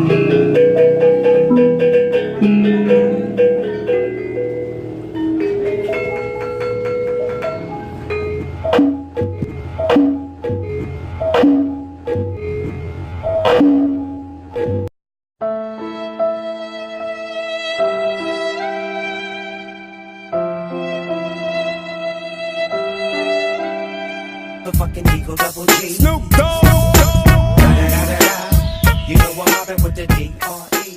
The fucking Eagle Double G. Snoop Dogg. Da-da-da-da-da. You know I'm mobbing with the D.R.E.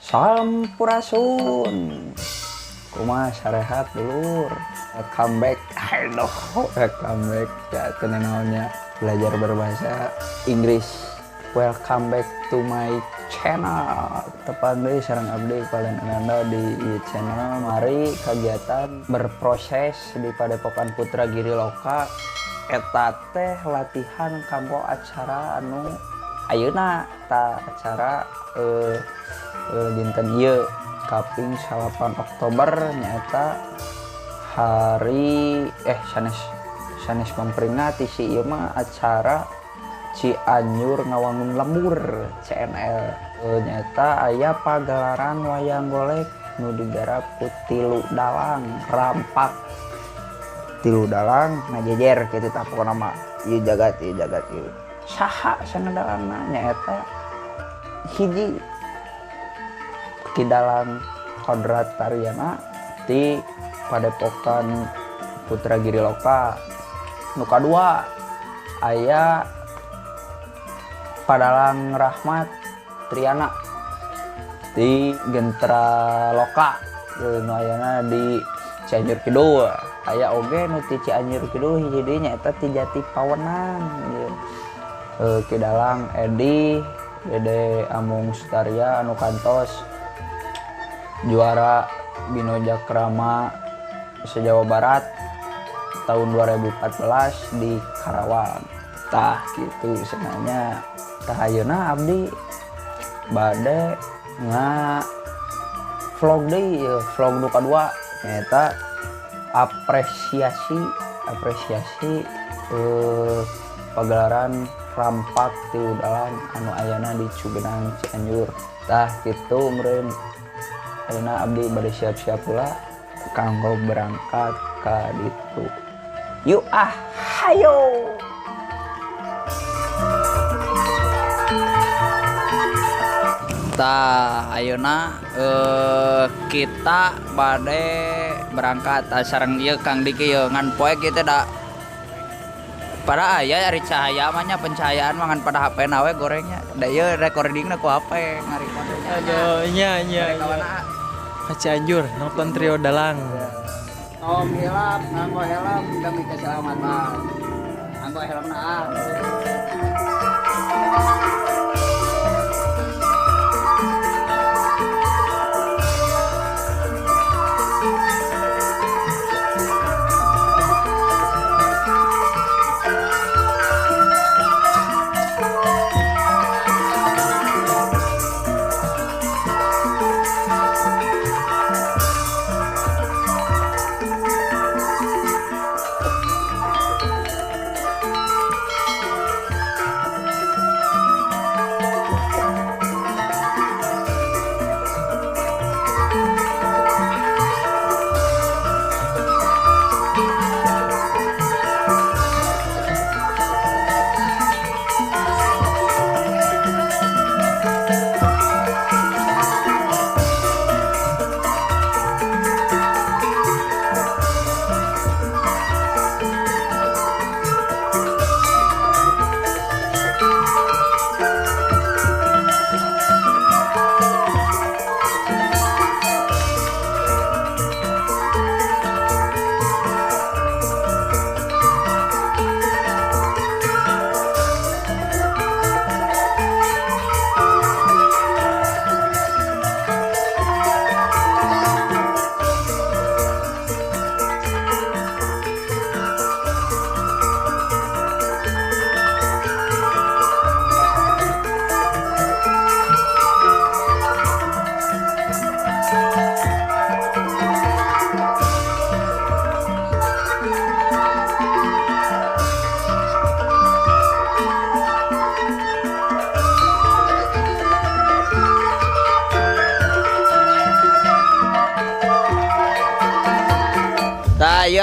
Sampurasun. Kumaha sarehat dulur. Welcome back. Aduh, welcome back. Ya teu naonnya belajar berbahasa Inggris. Welcome back to my channel. Tepang deui sareng abdi kalian Ananda di ieu channel. Mari kegiatan berproses di Padepokan Putra Giri Loka. Eta teh latihan kanggo acara anu ayeuna ta acara dinten ieu kaping 8 Oktober nyaeta hari sanes sanes memperingati si ieu mah acara Cianjur Ngawangun Lembur CNL, nyaeta aya pagelaran wayang golek nu digarap ku tilu dalang rampak tilu dalang ngajejer kitu tah pokona mah ieu jagat ieu jagat ieu saha cenah dalangna nyaeta hiji Ki Dalang Kodrat Tariana di Padepokan Putra Giri Loka. Nu kadua aya Padalang Rahmat Triana di Gentra Loka nu ayana di Cianjur Kidul. Aya oge nu ti Cianjur Kidul hiji deui nyaeta ti Jati Pawenang Ki Dalang Edi Dede Amung Sutarya anu kantos juara Bino Jakrama se-Jawa Barat tahun 2014 di Karawang. Tah gitu sebenarnya. Tah ayeuna abdi bade nga vlog deui, vlog nu kadua nyaeta apresiasi apresiasi pagelaran rampak tilu dalang anu ayana di Cugenang Cianjur. Tah gitu meureun ayeuna abdi bade siap-siap pula kanggo berangkat ka ditu. Yuk ah, hayo. Tah ayeuna kita bade berangkat sareng ieu Kang Diki ieu ngan poe kieu da pada aya ari cahaya mah nya pencahayaan mah ngan pada HP na we gorengnya. Da ieu recordingna ku HP ngarecord. Aduh, nya nya. Ke Cianjur nonton trio dalang. Tong hilap nganggo helm demi keselamatan. Nganggo helmna ah.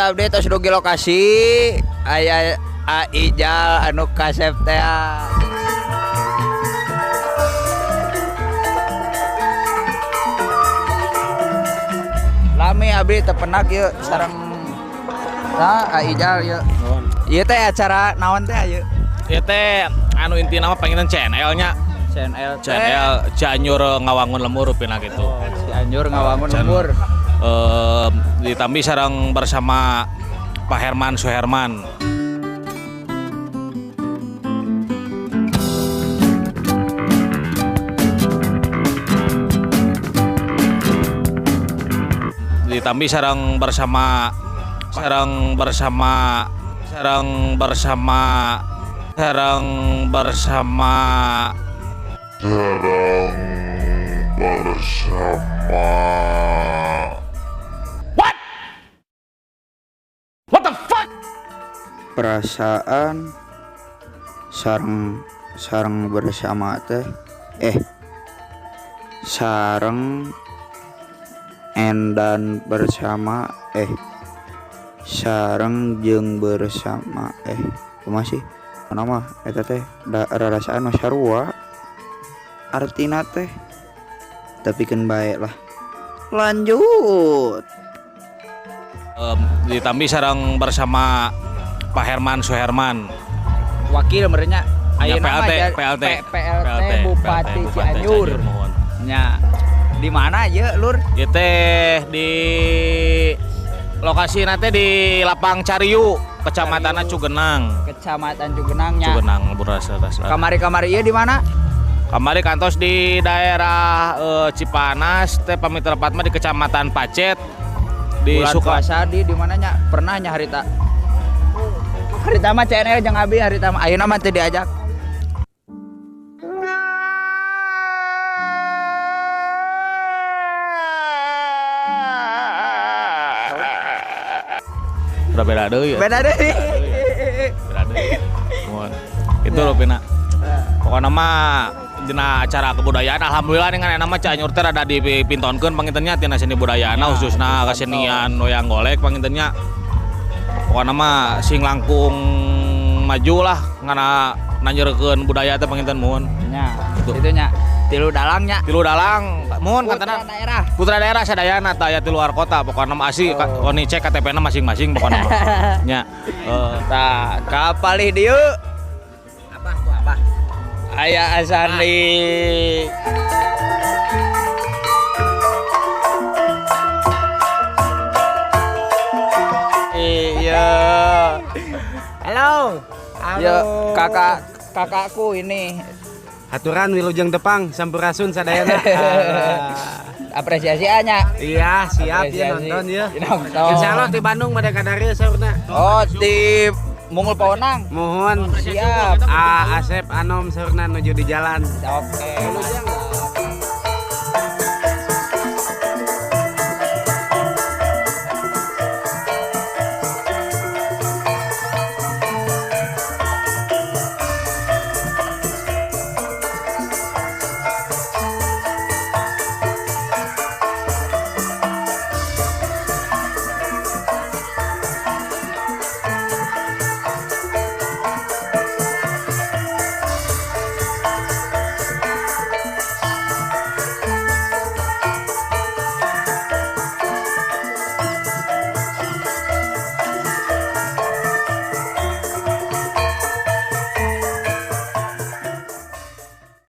abdi tos dugi lokasi aya Aijal anu kasep teh. Lami abdi tepenak ieu sareng nah Aijal ieu. Ieu teh acara naon teh ieu? Ieu teh anu intina mah panginten CNL nya. CNL CNL Cianjur Ngawangun Lemur rupina gitu. Oh, Cianjur Ngawangun Lemur. Ditambi sareng bersama Pak Herman Suherman. Ditambi sareng bersama sareng bersama sareng bersama sareng bersama sareng bersama. What? What the fuck? Perasaan sareng sareng bersama teh sareng endan bersama sareng jeung bersama kumaha sih nama eta teh da rarasaan mah sarua artina teh tapi keun bae lah lanjut. Ditambi sareng bersama Pak Herman Suherman wakil merenya ya, PLT PLT PLT Bupati Cianjur nya. Di mana ya lur? Ieu teh di lokasi nanti di Lapang Cariu, Kecamatan Cugenang. Kecamatan Cugenang nya. Cugenang berasa. Kamari-kamari ieu di mana? Kamari kantos di daerah Cipanas teh pamit tepat mah di Kecamatan Pacet. Di Bulan puasa di mana nya? Pernah nya harita. Harita mah CNL jeung abi harita mah ayeuna mah teu diajak. Udah beda deui ya. Beda deui. Beda deui. Mohon. Itu loh pina. Pokokna mah dina acara kebudayaan alhamdulillah dengan enak mah Cianjur teh rada dipintonkeun pangintennya tina seni budayana khususna kesenian wayang golek pangintennya. Pokokna mah sing langkung maju lah ngana nanjerkeun budaya teh panginten muhun. Nya, itu nya. Tilu dalang nya. Tilu dalang, muhun katana. Daerah. Putra daerah sadayana tah aya ti luar kota pokona mah asli oni cek KTP-na masing-masing pokona mah. Nya. Tah, kapalih dieu. Apa tuh apa? Aya Asandi. Iya. Halo. Halo. Ya, kakakku ini. Aturan wilujeng tepang sampurasun sadayana. Apresiasi nya. Iya, siap ya nonton ya. Nonton. Insyaallah di Bandung pada kadarieu saurna. Oh, di Munggul Paonang. Mohon. Siap. Asep Anom saurna nuju di jalan. Oke.